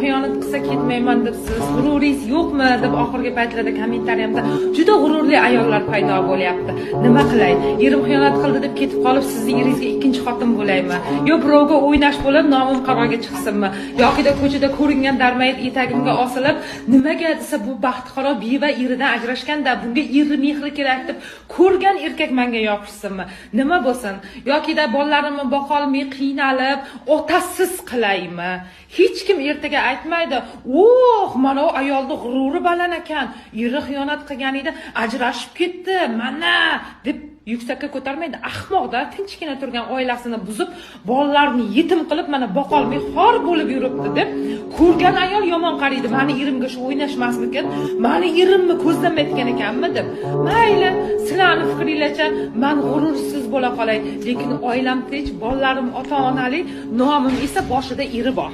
Xiyonat qilsa ketmayman debsiz, g'ururingiz yo'qmi deb oxirgi paytlarda kommentariyamda juda g'ururli ayollar paydo bo'lyapti. Nima qilay? Erim xiyonat qildi deb ketib qolib, sizni eringizga ikkinchi xotin bo'laymi? Yo birovga o'ynash bo'lib, nomim qaroga chiqsinmi? Yokida ko'chada ko'ringan darmayit etagimga osilib, nimaga desa bu baxtiqaro beva eridan ajrashganda, bunga eri mehri kerak deb ko'rgan erkak menga yopishsinmi? Nima bo'lsin? Yokida bolalarimni boqolmay qiynalib, otasiz qilaymi? Hech kim ertaga aytmaydi: "Oh, mana u ayolni g'ururi baland ekan, eri xiyonat qilgan edi, ajrashib ketdi, mana" deb yuksakka ko'tarmaydi. Ahmoqda tinchgina turgan oilasini buzib, bolalarini yetim qilib, mana boqolmay xor bo'lib yuribdi deb ko'rgan ayol yomon qaraydi. Mani erimga shu o'ynashmasmikin, mani erimni ko'zlamayotgan ekanmi deb. Mayli, sizlarni fikringlarcha man g'urursiz bo'la qolay, lekin oilam tinch, bolalarim ota-onali, nomim esa boshida eri bor.